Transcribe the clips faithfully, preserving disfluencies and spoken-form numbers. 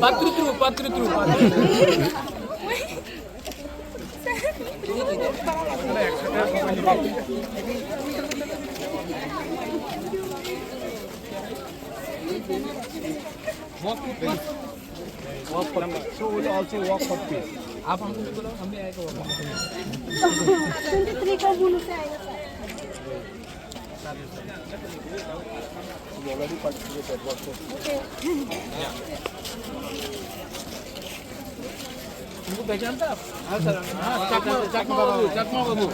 Patru tru, patru tru, patru tru. Walk for peace. Walk for peace. So we'll also walk for peace. आप हमको भी बोलो, हम भी आएगा walk for peace। Twenty three को बोलो से आएगा। You already participated, walk for peace. तुमको पहचानता आप? हाँ सर। हाँ, चकमा, चकमा बाबू, चकमा बाबू।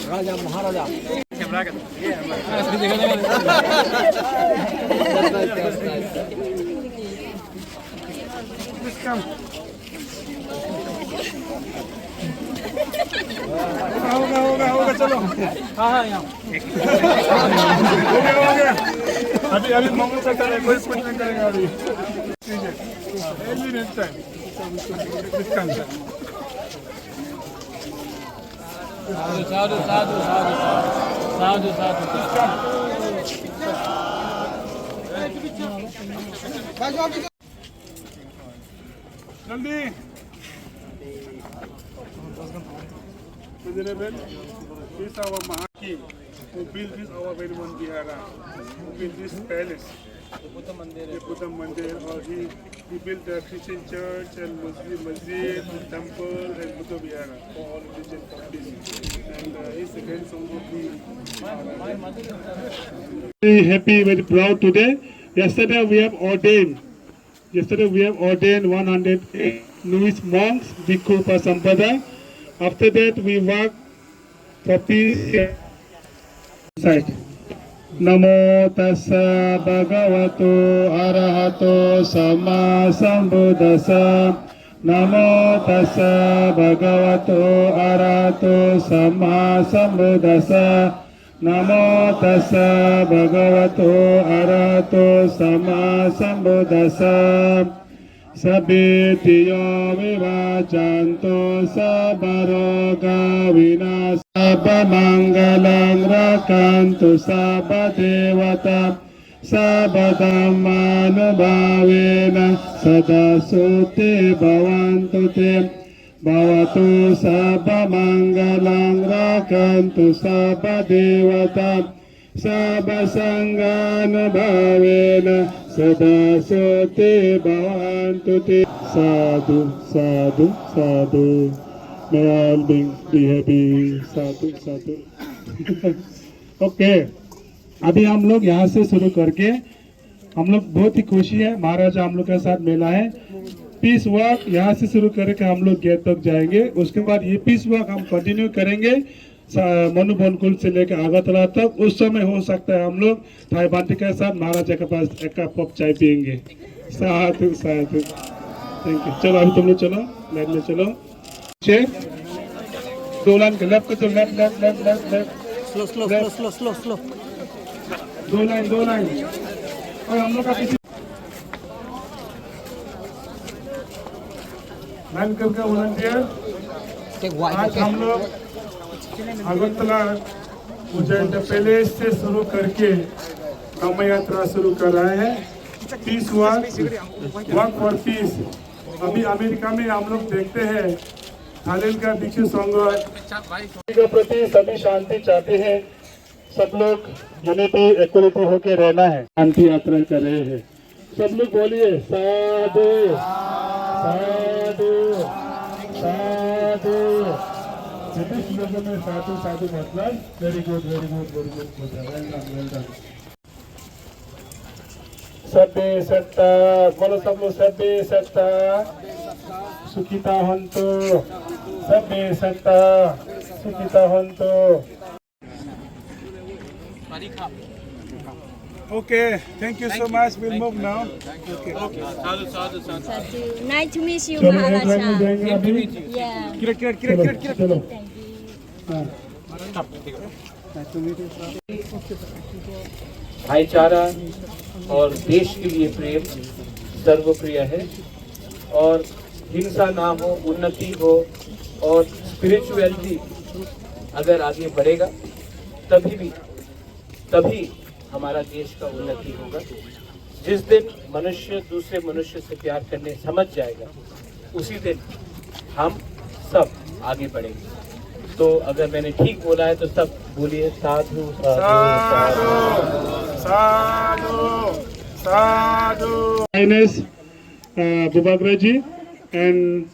राजा महाराजा। होगा, होगा, होगा, चलो। हाँ, हाँ, यहाँ। हो गया, हो गया। अभी, अभी मंगल चलता है, कोई कुछ नहीं करेगा अभी। ठीक है। एक मिनट टाइम। साधु, साधु, साधु, साधु, साधु, साधु। जल्दी। Venerable, this our Mahaki, who built this our Vrindavan Vihara, who built this palace, the Buddha Mandir, or he, he built the Christian church and Muslim masjid, temple and Buddha Vihara for all religion practice. And uh, he's the grandson of the Very happy, very proud today. Yesterday we have ordained Yesterday we have ordained one hundred eight Nuis monks, Bhikkhu Upasampada. After that we work for peace side. Namo tassa bhagavato arahato sammasambuddhassa. Namo tassa bhagavato arahato sammasambuddhassa. Namo tassa bhagavato arahato sammasambuddhassa. Sabbītiyo vivajjantu sabbaroga vinassatu sabbamangalam rakkhantu sabbadevatā sabbadhammānubhāvena sadā sotthī bhavantu te. Bhavatu sabbamangalam rakkhantu sabbadevatā sabbasaṅghānubhāvena sadā sotthī bhavantu te. Sadhu, sadhu, sadhu. May all beings be happy. Sadhu, sadhu. Okay, अभी हम लोग यहाँ से शुरू करके हम लोग बहुत ही खुशी है, महाराजा हम लोग के साथ मिला है। पीस वॉक यहाँ से शुरू करके हम लोग गेट तक जाएंगे, उसके बाद ये पीस वॉक हम कंटिन्यू करेंगे सा-, मनु बनकुल से लेकर अगरतला तक। उस समय हो सकता है हम लोग थाई बांटी के साथ महाराजा के पास एक कप ऑफ चाय पियेंगे। साधु, साधु। Thank you. चलो, अभी तुम लोग चलो, लाइन में चलो। छे। दो लाइन के लेफ्ट को तो left, left, left, left, left. Slow, slow, left. Slow, slow, slow, slow। दो लाइन, दो लाइन। और हम लोग का पीछे लाइन करके वॉलंटियर। Take one, आज okay। हम लोग अगरतला उज्जैन पैलेस से शुरू करके कामयात्रा शुरू कर रहे हैं। Peace walk, walk for peace. अभी अमेरिका में हम लोग देखते हैं थाईलैंड का भिक्षु संघ के प्रति सभी शांति चाहते हैं। सब लोग यूनिटी, इक्वलिटी होके रहना है। शांति यात्रा कर रहे हैं। सब लोग बोलिए, साधु, साधु, साधु। ब्रिटिश लोगों में साधु, साधु मतलब very good, very good, very good बोलता है। Well done, well done। सब्बे सत्ता, बोलो सब लोग, सब्बे सत्ता सुखिता हंतु, सब्बे सत्ता सुखिता हंतु। Okay, thank you so much. We'll move now. Okay. Sadhu, sadhu, sadhu. Sadhu. Nice to meet you, Maharaja. Yeah. Kirat, kirat, kirat, kirat, kirat. Thank you. भाईचारा और देश के लिए प्रेम सर्वप्रिय है और हिंसा ना हो, उन्नति हो और स्पिरिचुअलिटी अगर आगे बढ़ेगा तभी भी तभी हमारा देश का उन्नति होगा। जिस दिन मनुष्य दूसरे मनुष्य से प्यार करने समझ जाएगा उसी दिन हम सब आगे बढ़ेंगे। तो अगर मैंने ठीक बोला है तो सब बोलिए, साधु, साधु, साधु। Sadhu, sadhu, sadhu. Highness, uh, Bubagraji, and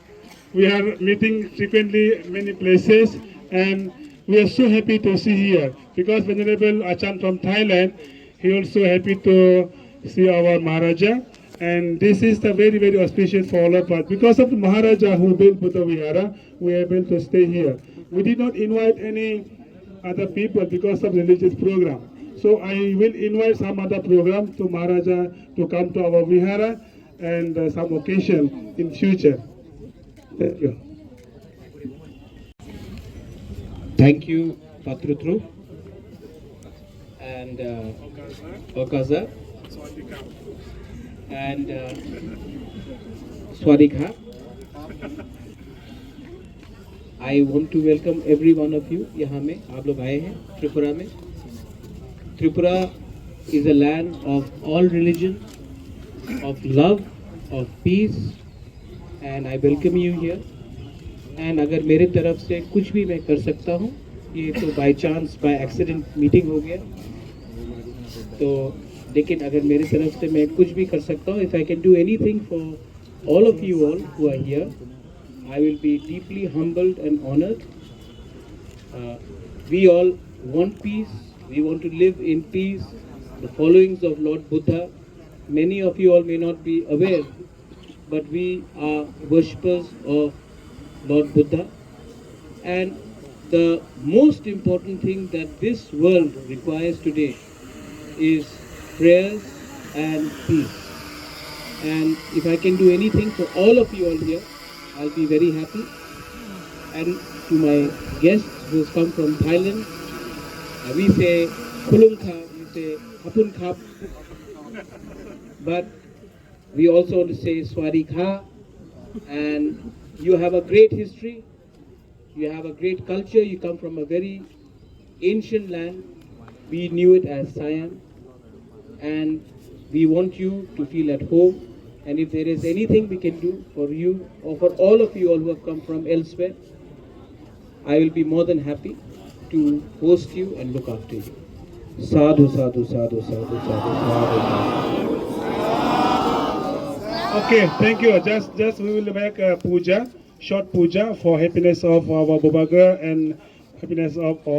we are meeting frequently many places, and we are so happy to see here because Venerable Achan from Thailand, he also happy to see our Maharaja. And this is the very, very auspicious for all of us. Because of Maharaja who built Buddha Vihara, we are able to stay here. We did not invite any other people because of religious program. So I will invite some other program to Maharaja to come to our Vihara and uh, some occasion in future. Thank you. Thank you, Patrutru and uh, Okaza and uh, Swadikha. I want to welcome every one of you यहाँ में आप लोग आए हैं त्रिपुरा में। Tripura is a land of all religion, of love, of peace, and I welcome you here. And अगर मेरे तरफ से कुछ भी मैं कर सकता हूँ, ये तो by chance, by accident meeting हो गया, तो लेकिन अगर मेरी तरफ से मैं कुछ भी कर सकता हूँ, if I can do anything for all of you all who are here, I will be deeply humbled and honored. Uh, we all want peace. We want to live in peace. The followings of Lord Buddha, many of you all may not be aware, but we are worshippers of Lord Buddha. And the most important thing that this world requires today is prayers and peace. And if I can do anything for all of you all here, I'll be very happy. And to my guests who's come from Thailand, uh, we say Khulum Kha, we say Hapun Khap. But we also want to say Swari Kha. And you have a great history. You have a great culture. You come from a very ancient land. We knew it as Siam. And we want you to feel at home. And if there is anything we can do for you or for all of you all who have come from elsewhere, I will be more than happy to host you and look after you. Sadhu, sadhu, sadhu, sadhu, sadhu, sadhu. Okay, thank you. Just, just we will make a puja, short puja for happiness of our Bubagra and happiness of all.